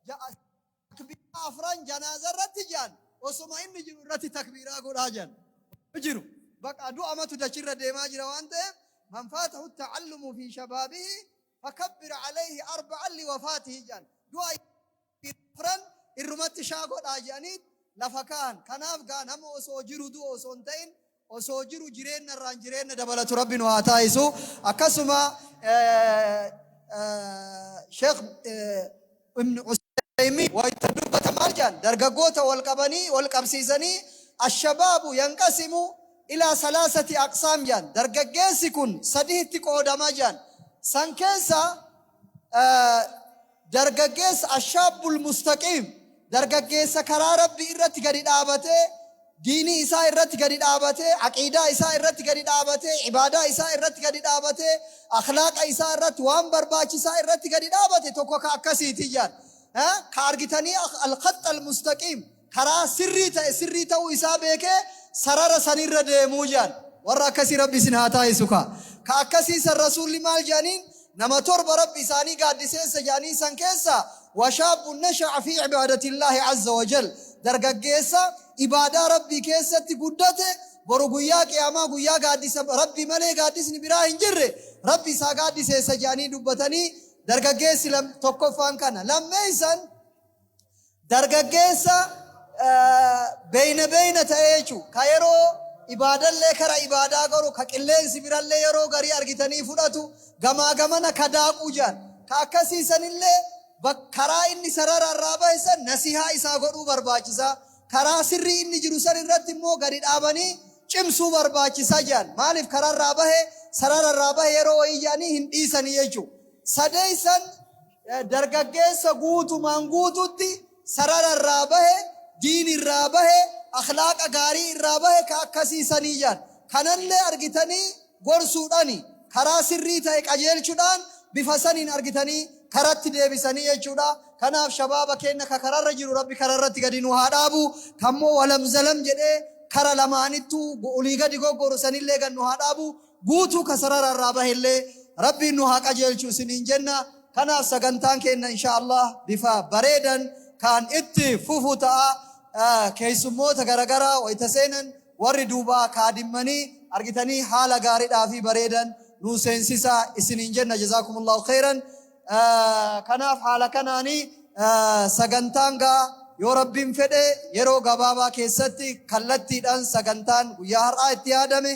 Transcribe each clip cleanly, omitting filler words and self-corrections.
Takbiiraa afran janaaza irratti jedhan osoma inni jiru irratti takbiiraa godhaa jedhan. Jiru. Baqa du'amatu dachirra deemaa jira waan ta'eef, man faatahu ta'allumu fi shabaabihi fakabbir alayhi arba'an liwafaatihi jedhan. Du'a afran irrumatti shaa godhaa jedhanii lafa kaa'an. Kanaaf gaa nama osoo jiru du'u osoo hin ta'in, osoo jiru jireenna irraan jireenna dabalatu Rabbi nu haa taasisu. Akkasuma Sheekh Ibn Usaymiin wayita dubbata maal jedhan? Dargaggoota wal qabanii wal qabsiisanii, ashabaabu yanqasimu ilaa salaasati aqsaam jedhan. Dargaggeessi kun sadihitti qoodama jedhan. San keessa dargaggeessa ashaabbul mustaqiim, dargaggeessa karaa Rabbi irratti gadi dhaabatee, diinii isaa irratti gadi dhaabatee, aqiidaa isaa irratti gadi dhaabatee, ibaadaa isaa irratti gadi dhaabatee, akhlaaqa isaa irratti, waan barbaachisaa irratti gadi dhaabate tokko ka akkasiiti jedhan. Ka argitanii al-khaxx al-mustaqiim, karaa sirrii ta'e sirrii ta'uu isaa beekee sarara sanirra deemuu jedhan. Warra akkasii Rabbi isin haa taasisu kaa. Ka akkasii san Rasuulli maal jedhaniin? Nama torba Rabbi isaanii gaaddiseessa jedhanii, san keessa washaabun nasha'a fi ibaadatillahi azza wa jal, dargaggeessa ibaadaa Rabbii keessatti guddate, boru guyyaa qiyaamaa, guyyaa gaaddisa Rabbi malee gaaddisni biraa hin jirre, Rabbi isaa gaaddiseessa jedhanii dubbatanii. Dargaggeessi tokkoffaan kana. Lammeessan dargaggeessa beeyna beeyna ta'ee jechuun, ka yeroo ibaadallee kara ibaadaa goru, ka qilleensi birallee yeroo garii argitanii fudhatu, gamaa gamana ka daaquu jedhan. Ka akkasii sanillee karaa inni sarara irraa bahe san nasihaa isaa godhuu barbaachisa. Karaa sirrii inni jiru san irratti immoo gadi dhaabanii cimsuu barbaachisa jedhan. Maaliif karaa irraa bahe, sarara irraa bahe yeroo wayii jedhanii hin dhiisanii jechuudha. Sadeessan dargaggeessa guutumaan guututti sarara irraa bahe, diin irraa bahe, akhlaaqa gaarii irraa bahe, ka akkasii sanii jedhan. Kanallee argitanii gorsuudhani, karaa sirrii ta'e qajeelchudhaan, bifa saniin argitanii karatti deebisanii jechuudha. Kanaaf shabaaba keenya ka kararra jiru Rabbi kararratti gadi nu haa dhaabu. Kammoo walam zalam jedhee kara lamaanittuu olii gadi goggoru sanillee gad nu haa dhaabu. Guutuu ka sarara irraa bahellee Rabbiin nu haa qajeelchu isiniin jenna. Kanaaf sagantaan keenya insha Allah bifa bareedan kan itti fufu ta'a. Keessummoota garagaraa wayita seenan warri duubaa kaadimmanii argitanii haala gaariidhaa fi bareedan nu seensisaa isiniin jenna. Jazaakumullahu khairan. Kanaaf haala kanaanii sagantaan gaa yoo Rabbiin fedhe yeroo gabaabaa keessatti kallattiidhaan sagantaan guyyaa har'aa itti yaadame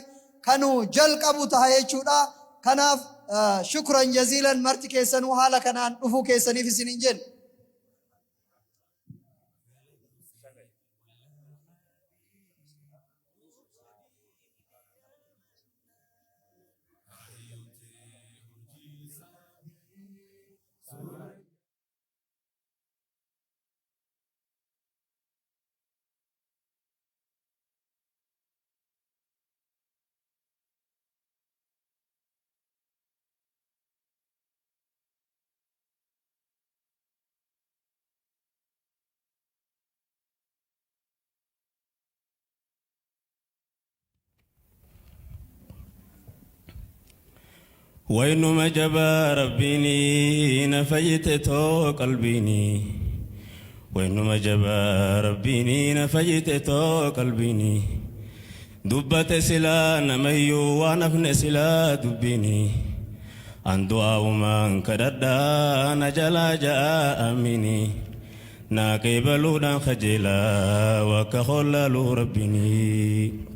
kanu jalqabu taha jechuudha. Kanaaf shukran jaziilan marti keessanuu haala kanaan dhufuu keessaniif isiniin jenna. Waynuma jabaa Rabbiini na fayyite too qalbiini. Waynuma jabaa Rabbiini na fayyite too qalbiini. Dubbate silaa namayyuu waan hafne silaa dubbiini. An du'aa'umaan kadhadhaa na jalaa ja'aa amiini. Naa qeebaluudhaan kajeelaa wakka hollaaluu Rabbiini.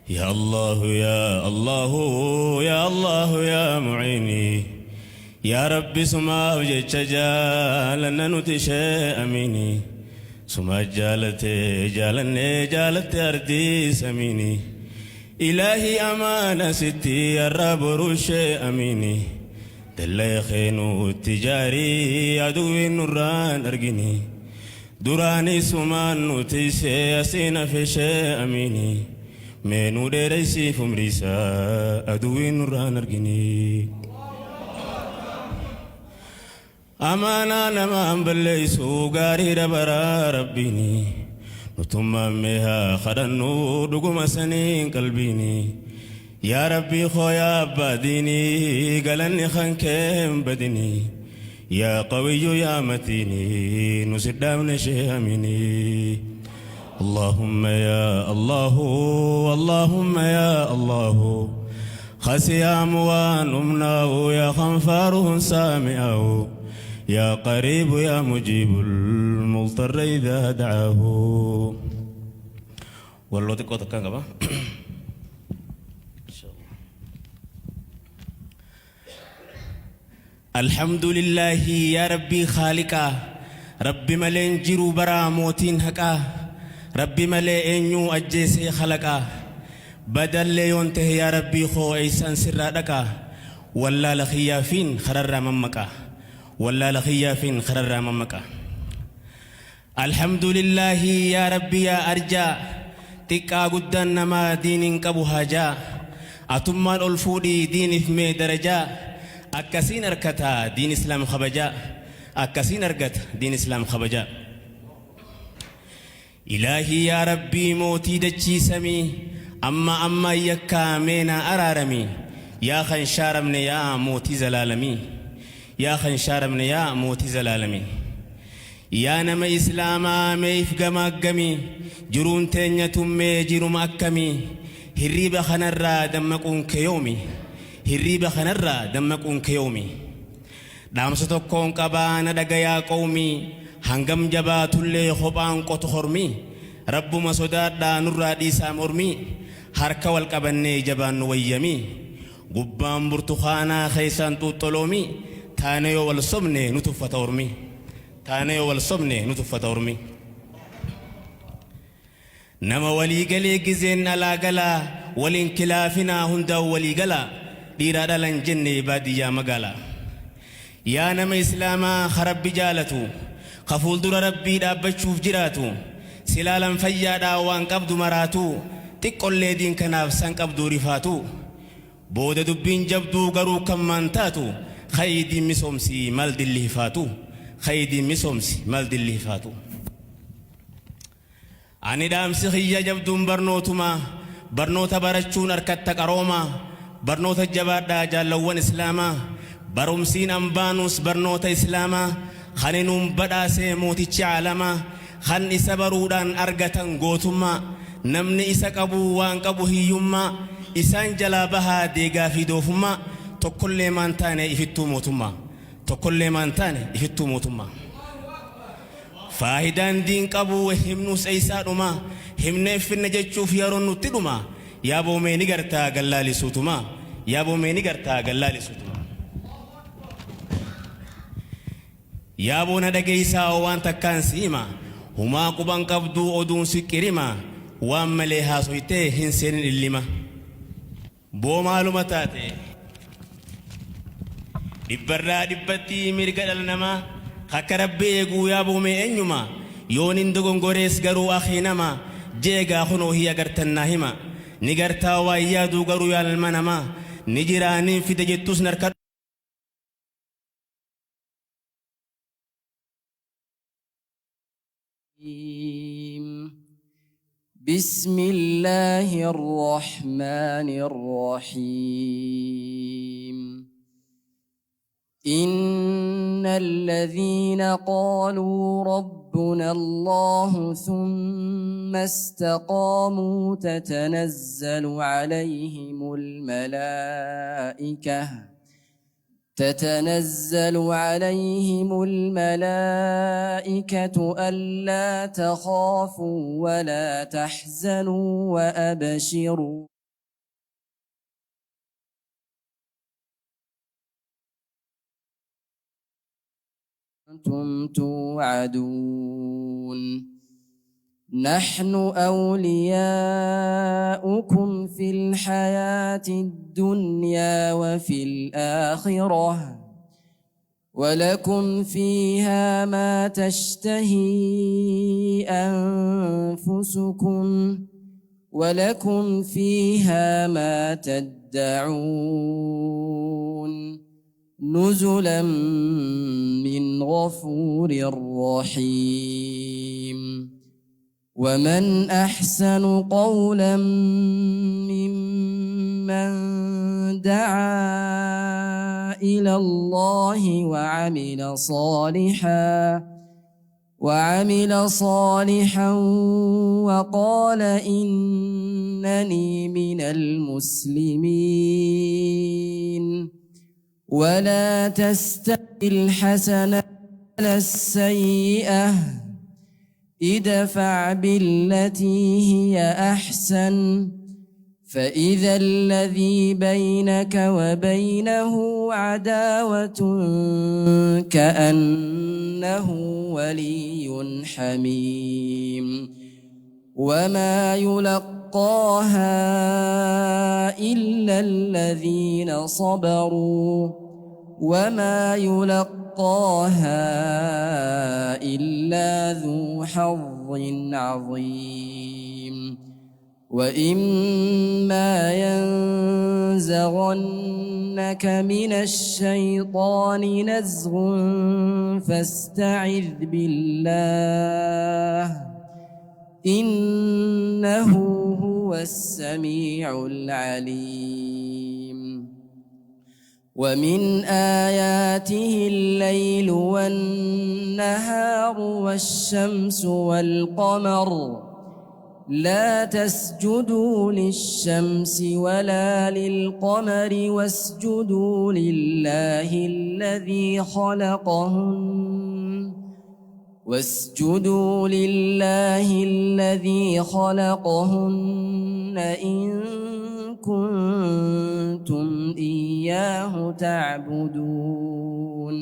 Ya Allah ya Allah ya Allah ya Mu'ini, Ya Rabbi sumaaf jecha jaalanna nuti ishee amini, Suma jaalate jaalanne jaalatte ardii samiini, Ilaahi amaana sitti har'a boru ishee amini, Dallaya kee nutti jaarii aduwwiin nurraan argini, Duraanii sumaan nu tiisee asiin hafe ishee amiini, Mee nu dheereysiif umriisaa aduwwiin nurraan argini. Amaanaa namaan balleeysu gaariidha baraa Rabbiini, Nutummaan mee haa kadhannu dhuguma saniin qalbiini. Yaa Rabbii koo yaa abbaa diinii galanni kan kee hin badini. يا قوي يا متيني نسدام شيء اللهم يا الله اللهم يا الله خسيام ونمناه يا خنفاره سامعه يا قريب يا مجيب المضطر إذا دعاه والله تكو تكان الحمد لله يا ربي خالقا ربي ملين جرو برا موتين حقا ربي ملي انيو اجيسي خلقا بدل ليونته يا ربي خو ايسان سرا دقا ولا لخيافين خرر ممكا ولا لخيافين خرر ممكا الحمد لله يا ربي يا أرجا تكا قدان نما دين قبو هاجا أتمان ألفودي دين في مي درجة أكسين أركتا دين إسلام خبجا أكسين أركت دين إسلام خبجا إلهي يا ربي موتي دچي سمي أما أما يكا مينا أرارمي يا خنشارمني يا موتي زلالمي يا خنشارمني يا موتي زلالمي يا نما إسلاما ميف قمي جرون تنيا تمي جرم أكمي هريبة خنرا دمكون كيومي هريبة خنرا دمكون كيومي دامس تكون قبانا دقيا قومي هنگم جبا تلي خبان قط خرمي رب ما صداد دا نرا ديسا مرمي هركا والقبني جبان ويمي قبان برتخانا خيسان توتلومي تانيو والصمني نتفة ورمي تانيو والصمني نتفة ورمي نما ولي قلي جزين ألا قلا والانكلافنا هندا ولي قلا ديرا دلن جنة بادية مقالا يا نما إسلاما خرب بجالتو خفول در ربي دابتشوف جراتو سلالا فيادا وان قبض مراتو تقول لي دين كناف سان قبض رفاتو بود دبين جبدو غرو كمانتاتو خيدي مسومسي مال دلي فاتو خيدي مسومسي مال دلي فاتو أني دام سخيا جبدون برنوتما برنوتا برچون أركت قروما برنوتا جبادا جالوان إسلاما برمسين أمبانوس برنوتا إسلاما خنينوم بداسي موتي عالما خن إسبرودان أرغتان غوتما نمني إسا قبو وان قبو هيوما إسان جلابها ديغا في دوفما تكل من تاني إفتو موتما تكل من تاني إفتو موتما فاهدان دين قبو همنوس إيسا دوما همني في النجتشوف يرون نتدوما يا بو ميني غرتا غلالي سوتما يا بو ميني غرتا غلالي سوتما يا بو ندغيسا وان تكان سيما هما قبان قبدو أدون سكرما وان مليها سويته هنسين اللما بو معلوماتاتي دبرا دبتي مرقل النما خك ربي يقو يا بو مي انيما يونين دغون غوريس غرو اخينما جيغا خنو هي غرتناهما نغرتا وايادو غرو يالمنما نجراني في دجتوس نركا بسم الله الرحمن الرحيم إن الذين قالوا ربنا الله ثم استقاموا تتنزل عليهم الملائكة ألا تخافوا ولا تحزنوا وأبشروا أنتم توعدون نحن أولياؤكم في الحياة الدنيا وفي الآخرة ولكم فيها ما تشتهي أنفسكم ولكم فيها ما تدعون نزلا من غفور رحيم. ومن أحسن قولا ممن ممن دعا إلى الله وعمل صالحا وقال إنني من المسلمين. ولا تستوي الحسنة ولا السيئة، ادفع بالتي هي أحسن، فإذا الذي بينك وبينه عداوة كأنه ولي حميم. وما يلقاها إلا الذين صبروا وما يلقاها إلا ذو حظ عظيم. وإما ينزغنك من الشيطان نزغ فاستعذ بالله إنه هو السميع العليم. ومن آياته الليل والنهار والشمس والقمر لا تسجدوا للشمس ولا للقمر واسجدوا لله الذي خلقهن إن كنتم إياه تعبدون.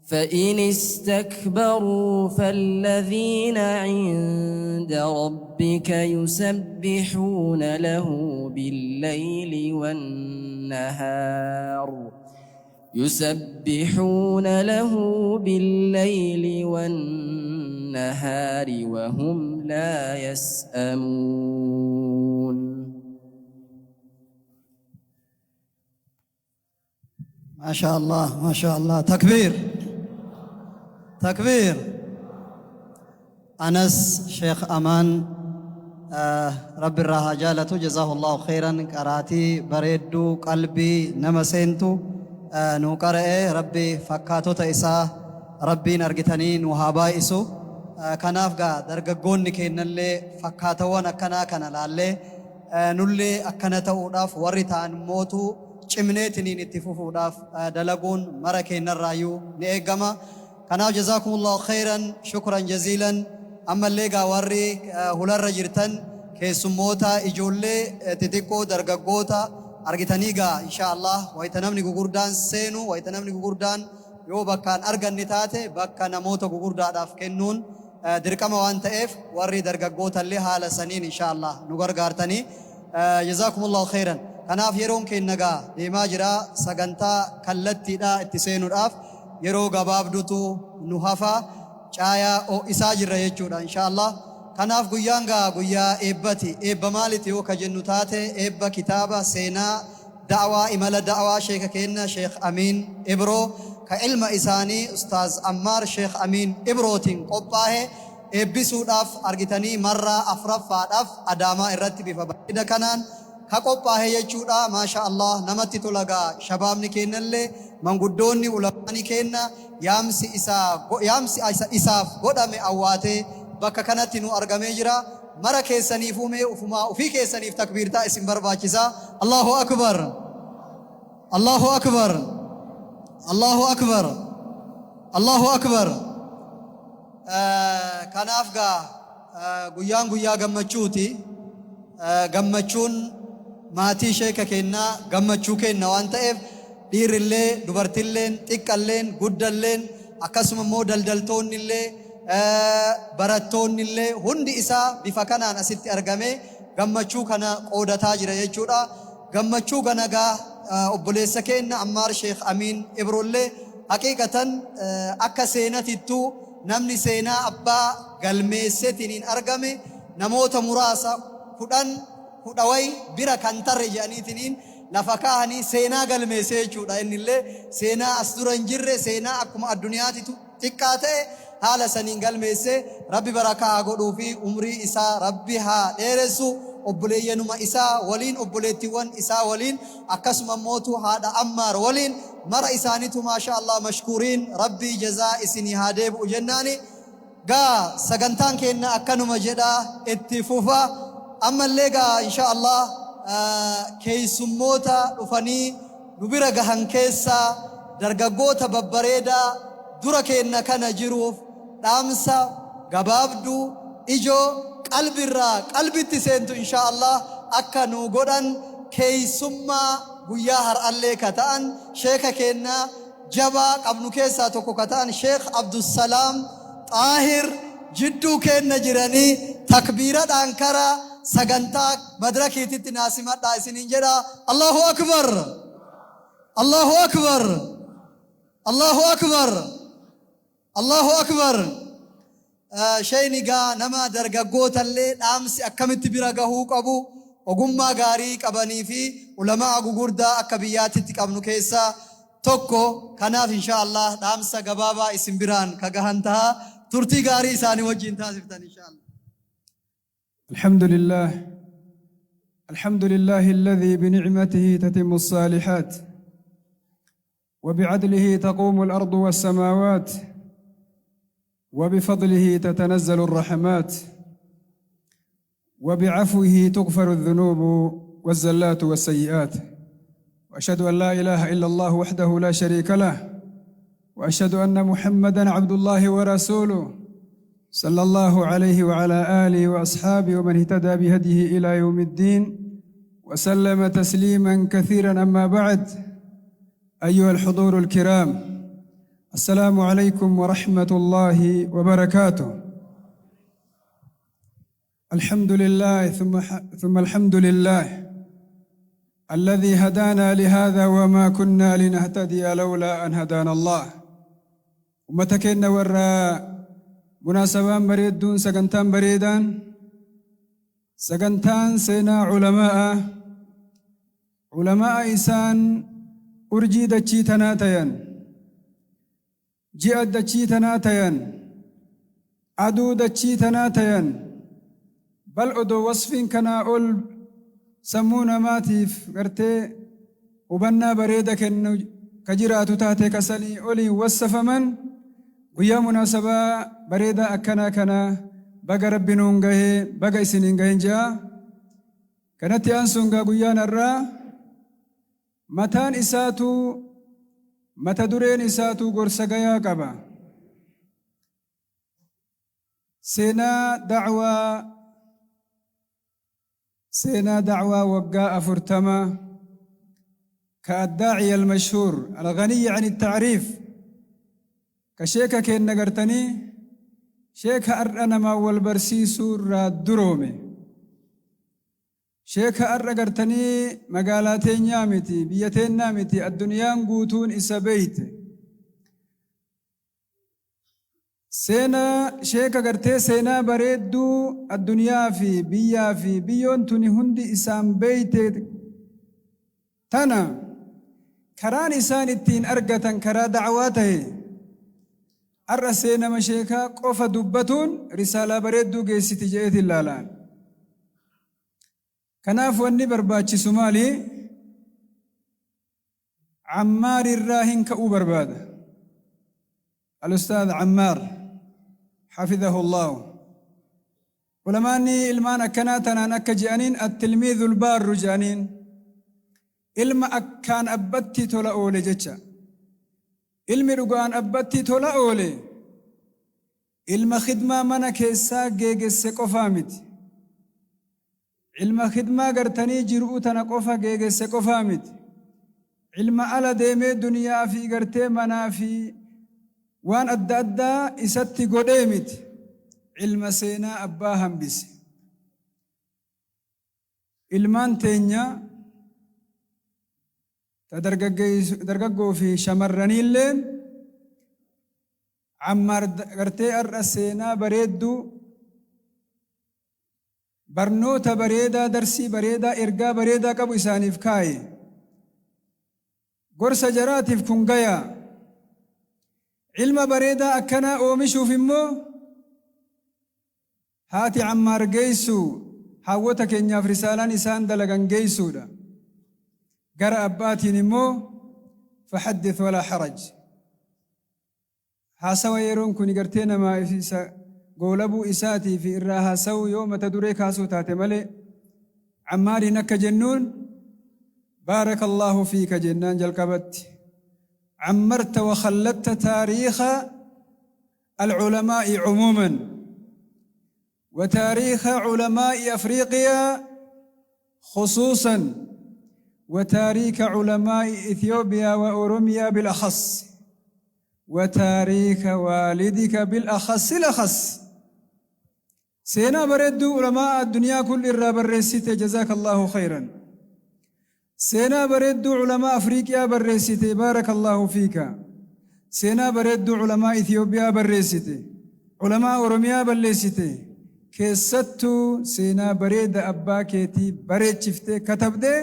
فإن استكبروا فالذين عند ربك يسبحون له بالليل والنهار وهم لا يسأمون. ما شاء الله ما شاء الله. تكبير تكبير. أنس شيخ أمان رب الراحة جالته جزاه الله خيرا. قراتي بريدو قلبي نمسينتو نو قرأ ربي فكاتو تيسا ربي نرجتني نوهابا إسو كناف قا درجون كين اللي فكاتو نكنا كنا لالي نولي أكنتا وداف وريتان موتو cimneetiniin itti fufuudhaaf dalaguun mara keenyarraayyuu ni eegama. Kanaaf jazaakumullahu khayran shukran jaziilan. Ammallee gaa warri hularra jirtan keessummoota ijoollee xixiqqoo dargaggoota argitanii gaa insha Allah wayita namni gugurdaan seenu wayita namni gugurdaan yoo bakkaan arganne taate bakka namoota gugurdaadhaaf kennuun dirqama waan ta'eef warri dargaggootallee haala saniin insha Allah nu gargaartanii jazaakumullahu khayran. Kanaaf yeroon keenya gaa deemaa jira sagantaa kallattiidha itti seenuudhaaf yeroo gabaabdutu nu hafa caayaa isaa jirra jechuudha insha Allah. Kanaaf guyyaan gaa guyyaa eebbati. Eebba maaliti yoo ka jennu taate eebba kitaaba seenaa da'waa imala da'waa sheeka keenya Sheekh Amiin Ibroo ka ilma isaanii Ustaaz Ammaar Sheekh Amiin Ibrootiin qophaa'e eebbisuudhaaf argitanii marraa afraffaadhaaf Adaamaa irratti bifa bareeda kanaan ka qophaa'e jechuudha. Maasha Allah namatti tola gaa shabaabni keenyallee manguddoonni ulamaani keenya yaamsi isaaf godhame awwaatee bakka kanatti nu argamee jira. Mara keessaniif uumee ufumaa ofii keessaniif takbiirtaa isin barbaachisa. Allahu akbar Allahu akbar Allahu akbar Allahu akbar. Kanaaf gaa guyyaan guyyaa gammachuuti. Gammachuun maatii sheeka kennaa gammachuu kenna waan ta'eef dhiirrillee dubartilleen xiqqalleen guddalleen akkasuma immoo daldaltoonnillee barattoonnillee hundi isaa bifa kanaan asitti argame gammachuu kana qoodataa jira jechuudha. Gammachuu kana gaa obboleessa keenya Ammaar Sheekh Amiin Ibroollee haqiiqatan akka seenatittuu namni seenaa abbaa galmeesseetiniin argame namoota muraasa 10 kudhawai bira kan tarre jedhaniitiniin lafa kaahanii seenaa galmeessee jechuudha. Innillee seenaa as dura hin jirre seenaa akkuma addunyaatitu xiqqaa ta'e haala saniin galmeessee rabbi barakaa haa godhuu fi umrii isaa rabbi haa dheeressu. Obboleeyyanuma isaa waliin, obboleettiiwwan isaa waliin, akkasuma mootu haadha Ammaar waliin, mara isaaniitu maasha Allah mashkuuriin, Rabbii jazaa isinii haa deebi'u jennaani. Gaa sagantaan keenya akkanuma jedha itti fufa. Ammallee gaa insha Allah keessummoota dhufanii nu bira gahan keessaa dargaggoota babbareedaa dura keenna kana jiruuf dhaamsa gabaabduu ijoo qalbirraa qalbitti seentu insha Allah akka nu godhan keessummaa guyyaa har'allee ka ta'an, sheeka keenna jabaa qabnu keessaa tokko ka ta'an, Sheekh Abdussalaam Xaahir jidduu keenna jiranii takbiiradhaan kara sagantaa madrakiititti naa simadhaa isiniin jedha. Allahu akbar, Allahu akbar, Allahu akbar, Allahu akbar. Sheeyni gaa nama dargaggootallee dhaamsi akkamitti bira gahuu qabu ogummaa gaarii qabanii fi ulamaa gugurdaa akka biyyaatitti qabnu keessaa tokko. Kanaaf insha Allah dhaamsa gabaabaa isin biraan ka gahan taha. Turtii gaarii isaanii wajjin taasiftan insha Allah. الحمد لله، الحمد لله الذي بنعمته تتم الصالحات وبعدله تقوم الارض والسماوات وبفضله تتنزل الرحمات وبعفوه تغفر الذنوب والزلات والسيئات، واشهد ان لا اله الا الله وحده لا شريك له، واشهد ان محمدا عبد الله ورسوله صلى الله عليه وعلى اله واصحابه ومن اهتدى بهديه الى يوم الدين وسلم تسليما كثيرا. اما بعد، ايها الحضور الكرام، السلام عليكم ورحمه الله وبركاته. الحمد لله ثم الحمد لله الذي هدانا لهذا وما كنا لنهتدي لولا ان هدانا الله. Ummata keenya warra munaasabaan bareedduun, sagantaan bareedaan, sagantaan seenaa culamaa'a isaan urjii dachii tanaa tayan, ji'a dachii tanaa tayan, aduu dachii tanaa tayan, bal odoo wasfiin kanaa ol sammuu namaatiif gartee hubannaa bareeda kennu ka jiraatu taate kasanii oliin wassafaman, guyyaa munaasabaa bareedaa akkanaa kana baga Rabbi nuun gahee, baga isiniin gahin je'a. Kanatti aansuun gaa guyyaan har'aa mataan isaatu, mata dureen isaatu gorsa gayaa qaba. Seenaa da'waa, seenaa da'waa waggaa 40 كالداعية المشهور الغني عن التعريف، كشيكا كين نغرتني sheeka ar'a namaa wal barsiisuu irraa duroome, sheeka ar'a gartanii magaalaa teenyaa miti, biyya teennaa miti, addunyaan guutuun isa beeyte, seenaa sheeka gartee seenaa bareedduu addunyaa fi biyyaa fi biyyoon tuni hundi isaan beeyte tana karaan isaan ittiin argatan karaa da'waa tahe, har'a seenama sheekaa qofa dubbatuun risaalaa bareedduu geessiti je'eetiin laalaan. Kanaaf wanni barbaachisu maali? Ammaar irraa hin ka'uu barbaada. Al-Ustaad Ammaar حفظه الله. Ulamaanni ilmaan akkanaa tanaan akka je'aniin التلميذ البار je'aniin, ilma akkaan abbatti tola oole jecha. Ilmi dhugaan abbatti tola oole ilma khidmaa mana keessaa geegesse qofaa miti. Ilma khidmaa gartanii jiruu tana qofa geegesse qofaa miti. Ilma ala deemee duniyaa fi gartee manaa fi waan adda addaa isatti godhee miti. Ilma seenaa abbaa hambise. Ilmaan teenya ta dargaggoo fi shamarraniilleen Ammaar gartee har'a seenaa bareedduu, barnoota bareedaa, darsii bareedaa, ergaa bareedaa qabu isaaniif kaaye. Gorsa jaraatiif kun gayaa. Ilma bareedaa akkanaa oomishuuf immoo haati Ammaar geessu, Haawwota keenyaaf risaalaan isaan dalagan geessuudha. Gara abbaatiin immoo fahaddith walaa haraj. Haasawa yeroon kun gartee namaa isa goolabuu isaatii fi irraa haasawuu yoo mata duree kaasuu taate malee, Ammaariin akka jennuun, baarakallahu fiika jennaan jalqabatti. Ammarta wa khallatta taariikha al-ulamaa'i cumuuman wa taariikha ulamaa'i Afriiqiyaa khusuusan wa taariikha ulamaa'i Ethiyoobiyaa wa Oromiyaa bil-akhas wa taariikha waalidika bil-akhassi l-akhas. Seenaa bareedduu ulamaa addunyaa kulli irraa barreessite, jazaakallahu khayran. Seenaa bareedduu ulamaa Afriiqiyaa barreessite, baarakallahu fiika. Seenaa bareedduu ulamaa Ethiyoobiyaa barreessite. Ulamaa Oromiyaa balleessite. Keessattuu seenaa bareeda abbaa keetii bareechiftee katabdee.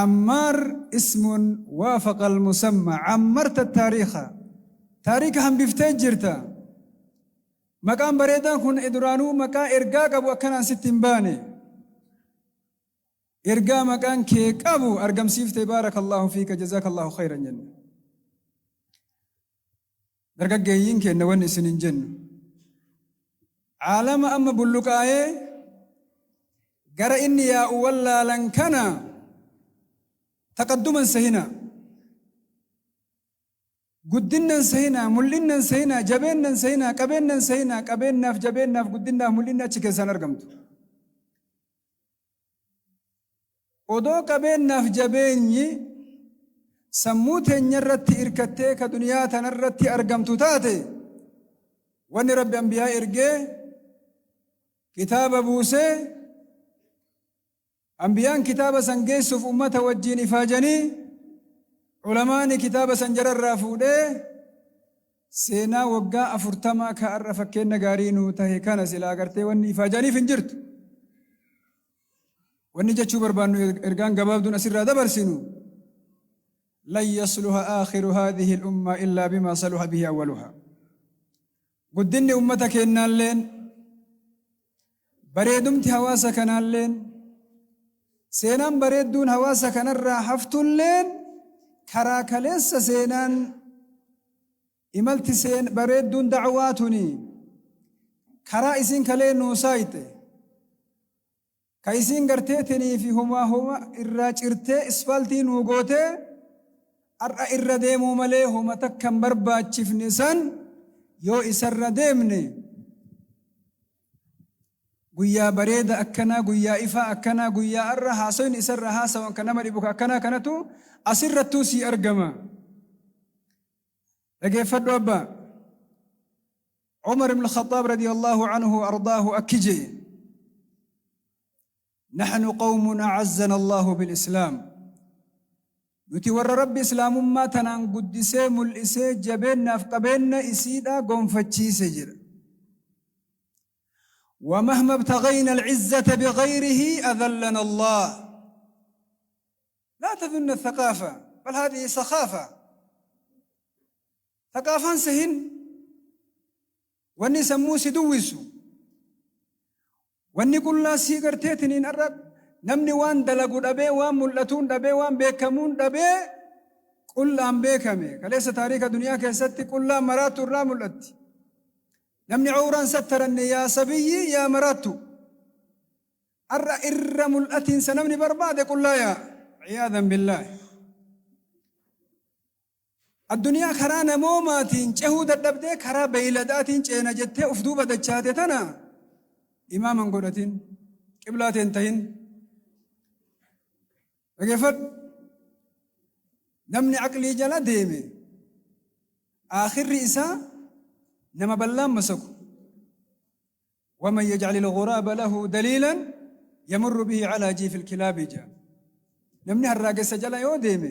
Ammaar ismun waafaqa al-musamma, ammarta taariikha. Taariika hambiftee jirta. Maqaan bareedaan kun duraanuu maqaa ergaa qabu akkanaan sitti hin baane. Ergaa maqaan kee qabu argamsiiftee, baarakallahu fiika, jazaakallahu khayran jenna. Dargaggeeyyiin kenna wanni isin hin jennu. Caalama amma bulluqaa'ee gara inni yaa'u wallaalan kana taqadduman sahina. Guddinnan sahina, mul'innan sahina, jabeennan sahina, qabeennan sahina, qabeennaaf, jabeennaaf, guddinnaaf, mul'inni achi keessaan argamtu. Odoo qabeennaaf jabeenyi sammuu teenya irratti irkattee ka duniyaa tanarratti argamtu taate, wanni Rabbi anbiyaa ergee kitaaba buusee ambiyaan kitaaba san geessuuf ummata wajjiin ifaajanii, ulamaani kitaaba san jararraa fuudhee seenaa waggaa 40 ka har'a fakkeenna gaarii nuu tahe kana silaa agartee wanni ifaajaniif hin jirtu. Wanni jechuu barbaannu, ergaan gabaabduun asirraa dabarsinu, lan yasluha aakhiru haadhihi al-umma illaa bimaa saluha bihi awwaluha. Guddinni ummata keennaalleen, bareedumti hawaasa kanaalleen, seenaan bareedduun hawaasa kanarraa haftulleen karaa kaleessa seenaan imalti seen bareedduun da'waa tuni karaa isiin kalee nuu saayxe, ka isiin garteetinii fi humaa huma irraa cirtee isfaaltii nuu gootee har'a irra deemuu malee huma takka hin barbaachifne san yoo isarra deemne, guyyaa bareeda akkanaa, guyyaa ifaa akkanaa, guyyaa har'a haasoyni isarra haasawan kan nama dhibu akkanaa kanatu asirrattuu sii argama. Dhageeffadhu abbaa. Umar ibn Khattaab radiyallahu anhu ardaahu akki jee: نحن قوم أعزنا الله بالإسلام. Nuti warra Rabbi islaamummaa tanaan guddisee mul'isee jabeennaaf qabeenna isiidha gonfachiise jira. ومهما ابتغينا العزة بغيره أذلنا الله. لا تظن الثقافة، بل هذه سخافة. ثقافة sehin wanni sammuu si duwwisu, wanni qullaa sii garteetiniin arra namni waan dalagu dhabee, waan mul'atuun dhabee, waan beekamuun dhabee qullaan beekame. Kaleessa taariika duniyaa keessatti qullaan maraattu irraa mul'atti. Namni awraan sattaranne yaa sabiyyi yaa maraattu. Arra irra mul'atiinsa namni barbaade qullaa yaa ciyaadan billaahi. Addunyaa karaa namoomaatiin cehuu dadhabdee karaa beeyladaatiin ceena jettee uf duuba dachaate tana imaaman godhatin, qiblaateen tahin. Dhageeffadhu, namni aqlii jala deeme aakhirri isaa nama ballaan masaku. ومن يجعل الغراب له دليلا يمر به على جيف الكلاب jaa. Namni harraagessa jala yoo deeme,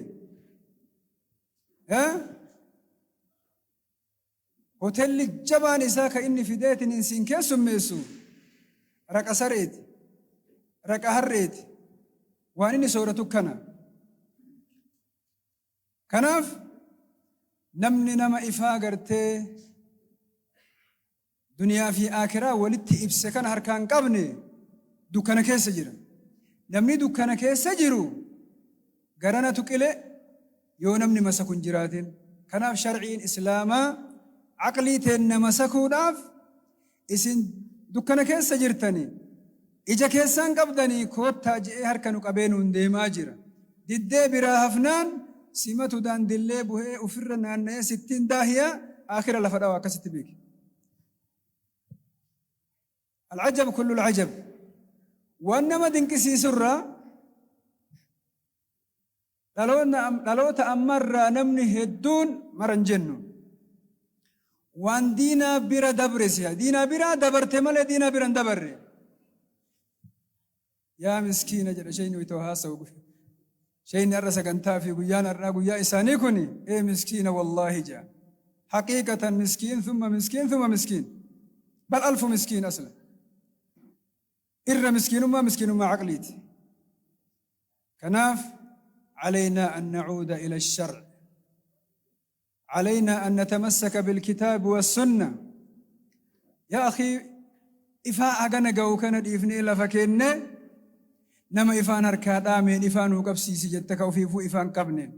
hotelli jabaan isaa ka inni fideetiin siin keessummeessu raqa sareeti, raqa harreeti, waan inni sooratu kana. Kanaaf namni nama ifaa gartee duniyaa fi aakiraa walitti ibse kana harkaan qabne. Dukkana keessa jira. Namni dukkana keessa jiru garana tuqile yoo namni masaku hin jiraatin. Kanaaf sharciin Islaamaa aqlii teenna masakuudhaaf isin dukkana keessa jirtani ija keessaan qabdanii koottaa je'ee harka nu qabee nuun deemaa jira. Diddee biraa hafnaan simatu daandillee bu'ee ofirra naanna'ee sittiin daahiyaa aakhira lafa dhawa akkasitti beeki. العجب كل العجب. Waan nama dinqisiisurraa dhaloota ammarraa namni hedduun maran jennu waan diinaa bira dabre si'a diinaa biraa dabarte malee diinaa bira hin dabarre. Yaa miskiina jedha shayni itoo haasa'u, shayni har'a sagantaa fi guyyaan har'aa guyyaa isaanii kuni ee miskiina wallaahi jedha. حقيقة مسكين ثم مسكين ثم مسكين، بل ألف مسكين أصلا. إر مسكين ما مسكين ما عقليت. كناف علينا أن نعود إلى الشرع، علينا أن نتمسك بالكتاب والسنة. يا أخي ifaa hagana ga'u kana dhiifnee lafa kenne nama ifaan harkaa dhaameen ifaan nuu qabsiisi jette ka ofiifuu ifaan qabneen.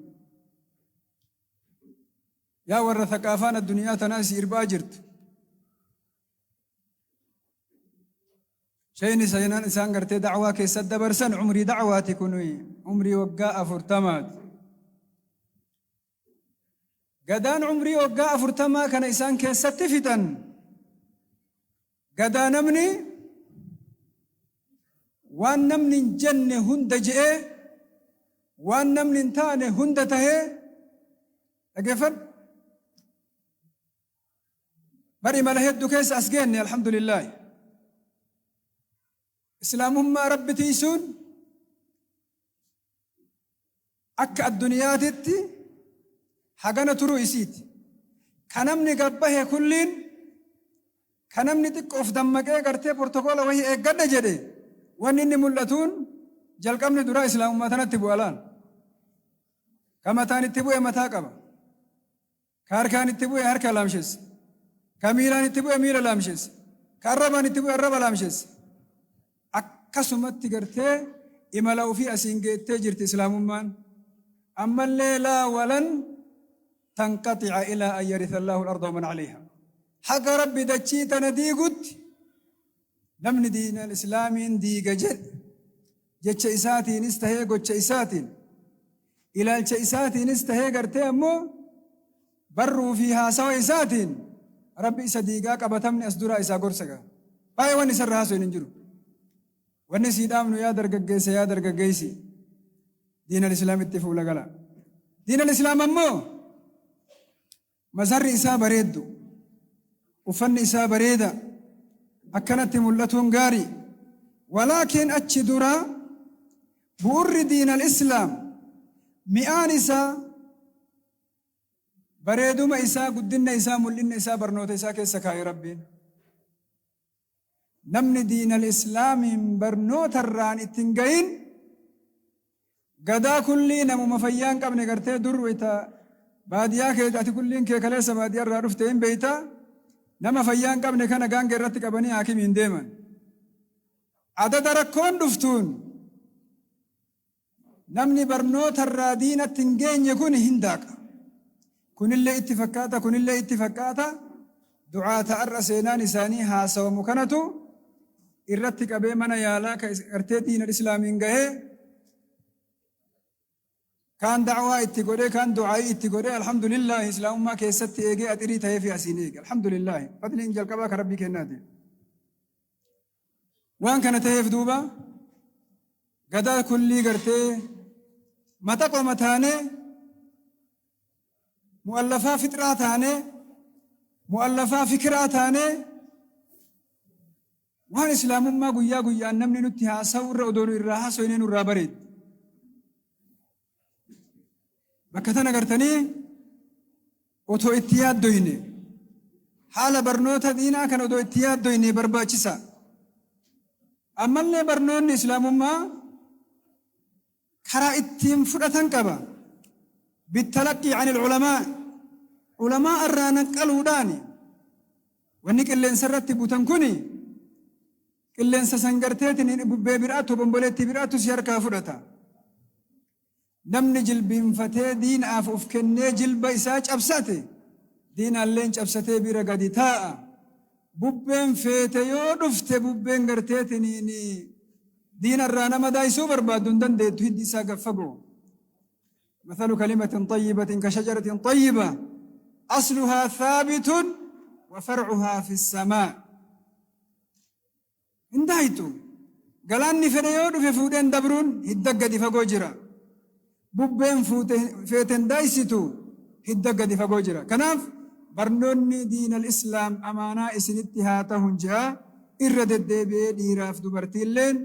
Yaa warra thaqaafaan addunyaa tanaa si irbaa jirtu. Shayni seenaan isaan gartee dacwaa keessatti dabarsan umrii dacwaati kun umrii waggaa 40ti. Gadaan umrii waggaa 40 kana isaan keessatti fixan. Gadaa namni waan namni hin jenne hunda je'ee, waan namni hin taane hunda tahee dhageeffadhu. Bari mala hedduu keessa as geenne, alhamdulillaahi. Islaamummaa Rabbi tiisuun akka addunyaatitti hagana turuu isiiti. Ka namni gabbahe kulliin, ka namni xiqqoof dammaqee gartee protokoola wahii eeggadha jedhe, wanni inni mul'atuun jalqabni duraa islaamummaa tanatti bu'a laal. Ka mataan itti bu'e mataa qaba. Ka harkaan itti bu'e harka laamsheessa. Ka miilaan itti bu'e miila laamsheessa. Ka arrabaan itti bu'e arraba laamsheessa. Akkasumatti gartee imala ofii asiin geettee jirti islaamummaan. Ammallee laa walan tanqaxica ilaa an yaritha Allahu al-arda wa man calayha. Haga Rabbi dachii tana diigutti namni diina islaamiin diiga jedhe jecha isaatiinis tahee, gocha isaatiin, ilaalcha isaatiinis tahee, gartee ammoo barruu fi haasawa isaatiin Rabbi isa diigaa qabatamni as duraa isaa gorsa gaa. Baay'ee wanni isarra haasoo hin jiru. Wanni sii dhaamnu, yaa dargaggeessa, yaa dargaggeessi, diinal islaamitti fuula gala. Diinal islaam ammoo mazharri isaa bareeddu. Uffanni isaa bareeda. Akkanatti mul'atuun gaarii. Walaakin achi dura bu'urri diinal islaam mi'aan isaa, bareeduma isaa, guddinna isaa, mul'inna isaa barnoota isaa keessa kaa'e Rabbiin. Namni diinal islaamiin barnoota irraan ittiin gahin gadaa kullii namuma fayyaa hin qabne gartee dur wayita baadiyyaa kee ati kulliin kee kaleessa baadiyyaa irraa dhufte hin beeyta, nama fayyaa hin qabne kana gaanga irratti qabanii haakimiin deeman. Adada rakkoon dhuftuun namni barnoota irraa diinatti hin geenye kun hin daaqa. Kunillee itti fakkaata, kunillee itti fakkaata. Du'aata har'a seenaan isaanii haasawamu kanatu irratti qabee mana yaalaa gartee diina islaamiin gahee, kaan da'waa itti godhee, kaan du'aayii itti godhee, alhamdulillaahi islaamummaa keessatti eegee axirii ta'ee fi asiin eege. Alhamdulillaahi fadliin jalqabaa kan Rabbii kennaati. Waan kana ta'eef duuba gadaa kullii gartee mata qoma taanee, mu'allafaa fixraa taanee, mu'allafaa fikiraa taanee, waan islaamummaa guyyaa guyyaan namni nutti haasa'u irra odoo nu irraa haasofnee nurraa bareeddi. Bakka tana gartanii otoo itti yaaddoyne, haala barnoota diinaa kana odoo itti yaaddoyne barbaachisa. Ammallee barnoonni islaamummaa karaa ittiin fudhatan qaba. بالتلقي عن العلماء, ulamaa irraa naqqaluudhaani. Wanni qilleensa irratti butan kuni Qilleensa san garteetiin bubbee biraatu bomboleettii biraatu si harkaa fudhata. Namni jilbiinfatee diinaaf uf kennee jilba isaa cabsate diinaalleen cabsatee bira gadi taa'a. Bubbeen feete yoo dhufte bubbeen garteetiniin diinarraa nama daayisuu barbaaddu hin dandeettu, hiddi isaa gad fagoo. مثل كلمة طيبة كشجرة طيبة أصلها ثابت وفرعها في السماء. Hin daayitu. Galaanni fedhe yoo dhufe fuudheen dabruun hidda gadi fagoo jira. Bubbeen feeten daayisitu, hidda gadi fagoo jira. Kanaaf barnoonni diinal islaam amaanaa isinitti haa ta'uun ji'a irra deddeebi'ee dhiiraaf dubartiilleen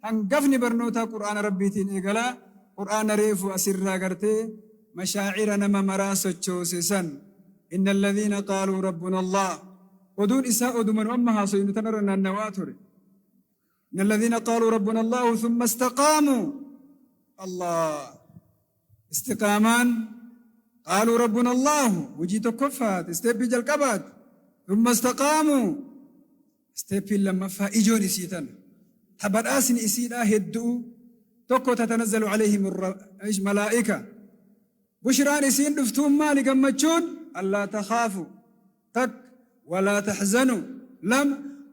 hangafni barnoota Qur'aana Rabbiitiin eegalaa. Qur'aana reefu asirraa gartee mashaacira nama maraa sochoose san, إن الذين قالوا ربنا الله, oduun isaa oduma nu amma haasoynu tanarra naannawaa ture. إن الذين قالوا ربنا الله ثم استقاموا. الله استقامان قالوا ربنا الله hojii tokkoffaat, step jalqabaat. ثم استقاموا, step lammaffaa ijoon isii tana ta badhaasni isiidhaa hedduu tokko. تتنزل عليهم الملائكة, bushraan isiin dhuftuun maali? Gammachuun ألا تخافوا تك ولا تحزنوا لم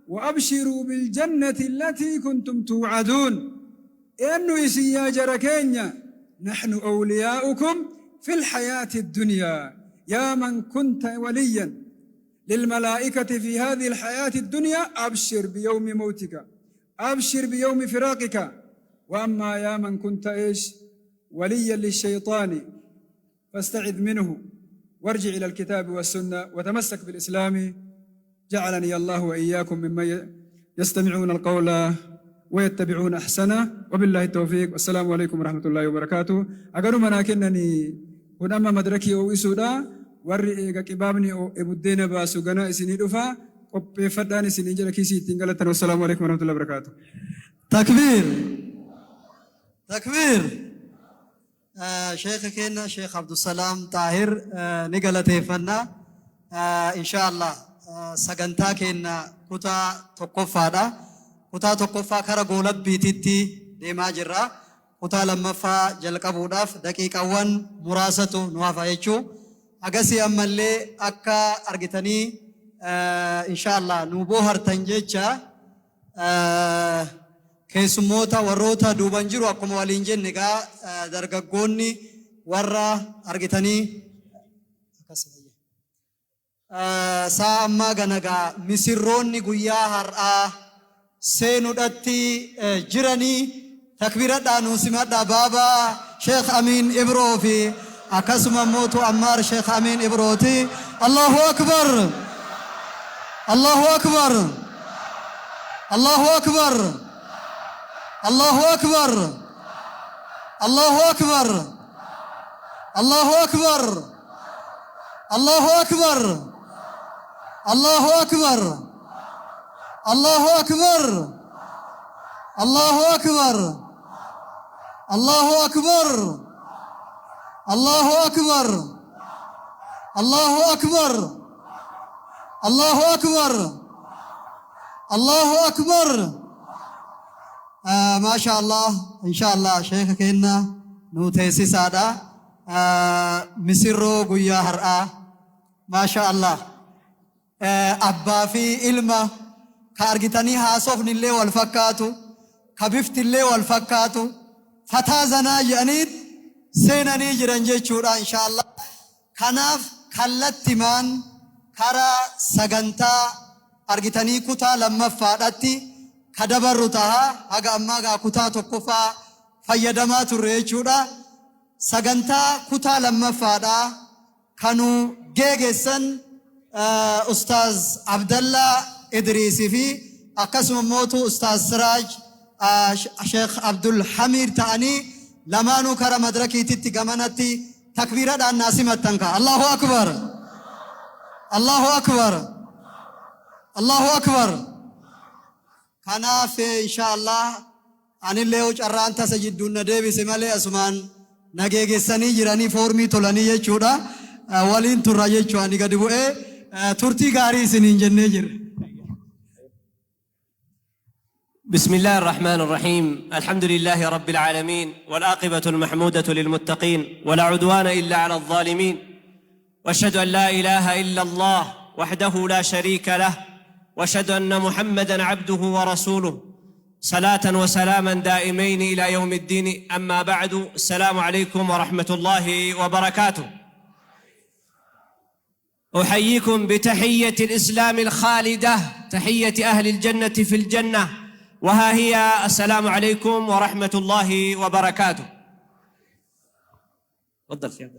وأبشروا بالجنة التي كنتم توعدون. إنه إسي يا جركينيا؟ نحن أولياؤكم في الحياة الدنيا. يا من كنت وليا للملائكة في هذه الحياة الدنيا، أبشر بيوم موتك، أبشر بيوم فراقك. وأما يا من كنت إيش وليا للشيطان، فاستعذ منه وارجع إلى الكتاب والسنة وتمسك بالإسلام. جعلني الله وإياكم ممن يستمعون القول ويتبعون أحسنه، وبالله التوفيق، والسلام عليكم ورحمة الله وبركاته. أقول مناكنني kun amma madarakii ho'isuudha. Warri eega qibaabni buddeena baasu gana isinii dhufa, qopheeffadhaan isinii jala kiisii ittiin galatan. والسلام عليكم ورحمة الله وبركاته. تكبير تكبير. Sheekha keenya Sheekh Abdusalaam Taahir ni galateeffanna. Insha Allah sagantaa keenya kutaa tokkoffaadha. Kutaa tokkoffaa kara goolabbiititti deemaa jirra. Kutaa lammaffaa jalqabuudhaaf daqiiqawwan muraasatu nu hafa jechuu. Agasii ammallee akka argitanii insha Allah nu boohartan jecha keessummoota warroota duuban jiru akkuma waliin jenne egaa dargaggoonni warra argitanii saa ammaa ganagaa misirroonni guyyaa har'aa seenuudhatti jiranii takbiiradhaa nuu simadhaa, baabaa Sheekh Amiin Ibroo fi akkasuma mootu Ammaar Sheekh Amiin Ibrooti. الله أكبر، الله أكبر، الله أكبر، الله أكبر، الله أكبر، الله أكبر، الله أكبر، الله أكبر، الله أكبر، الله أكبر، الله أكبر، الله أكبر، الله أكبر، الله أكبر، الله أكبر. آه ما شاء الله. إن شاء الله sheeka keenya nu teessisaadha. Misirroo guyyaa har'aa, ما شاء الله, abbaa fi ilma ka argitanii haasofni illee wal fakkaatu, ka bifti illee wal fakkaatu, fataa zanaa jedhanii seenanii jiran jechuudha إن شاء الله. Kanaaf kallattimaan karaa sagantaa argitanii kutaa lammaffaadhatti ka dabarru taha. Haga ammaa gaa kutaa tokkoffaa fayyadamaa turre jechuudha. Sagantaa kutaa lammaffaadhaa kanu geegessan Ustaaz Abdallaa Idriisii fi akkasuma mootu Ustaaz Siraaj Sheekh Abdul Hamid ta'anii lamaanuu kara madrakiititti gamanatti takbiiradhaan naa simattan ka. الله أكبر، الله أكبر، الله أكبر. Kanaaf إن شاء الله anillee yoo carraan tasa jidduun na deebise malee asumaan nageegessanii jiranii foormii tolanii jechuudha. Waliin turra jechuu ani gadi bu'ee turtii gaarii isiniin jennee jirra. بسم الله الرحمن الرحيم. الحمد لله رب العالمين، والعاقبة المحمودة للمتقين، ولا عدوان إلا على الظالمين، واشهد أن لا إله إلا الله وحده لا شريك له، واشهد أن محمدا عبده ورسوله، صلاة وسلاما دائمين إلى يوم الدين. أما بعد، السلام عليكم ورحمة الله وبركاته. أحييكم بتحية الإسلام الخالدة، تحية أهل الجنة في الجنة، وها هي: السلام عليكم ورحمة الله وبركاته. تفضل شيخ.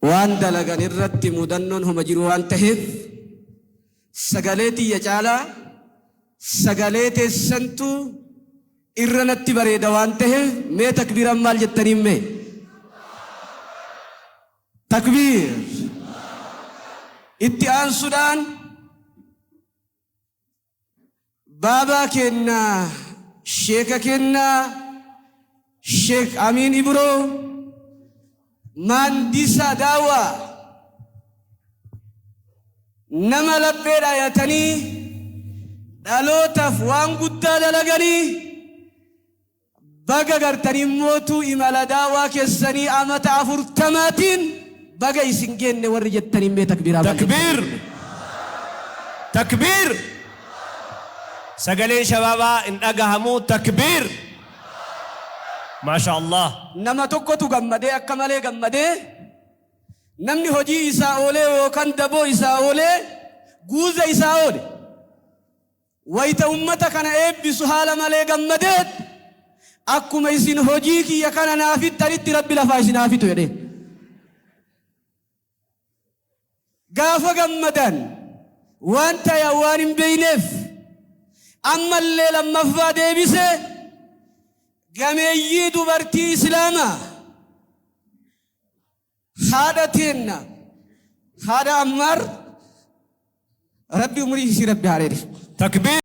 Waan dalagan irratti mudannoon homa jiru waan taheef, sagalee tiyya caalaa sagalee teessantu irra natti bareeda waan taheef, mee takbiiran maal jettaniin? Mee takbiir. Itti aansuudhaan baabaa keenna, sheeka keenna, Sheek Amiin Ibroo Maandisa Daawaa, nama laphee dhaayatanii dhalootaaf waan guddaa dalaganii, baga gartanii mootuu imala daawaa keessanii amata 40tiin baga isin geenne warri jettanii, mee takbiiraa maal jettan? Takbiir! Takbiir! Sagaleen shabaabaa hin dhagahamu. Takbiir! Maasha Allah. Nama tokkotu gammadee, akka malee gammadee, namni hojii isaa oolee yookaan daboo isaa oolee, guuza isaa oole, wayita ummata kana eebbisu haala malee gammadee, "Akkuma isin hojii kiyya kana naa fixxanitti Rabbi lafaa isin haa fixu" jedhee. Gaafa gammadan waan tayan waan hin beeyneef, ammallee lammaffaa deebise, gameeyyii dubartii Islaamaa, haadha teenna, haadha Ammaar, Rabbi umurii isii Rabbi haa dheeressu. Takbiir!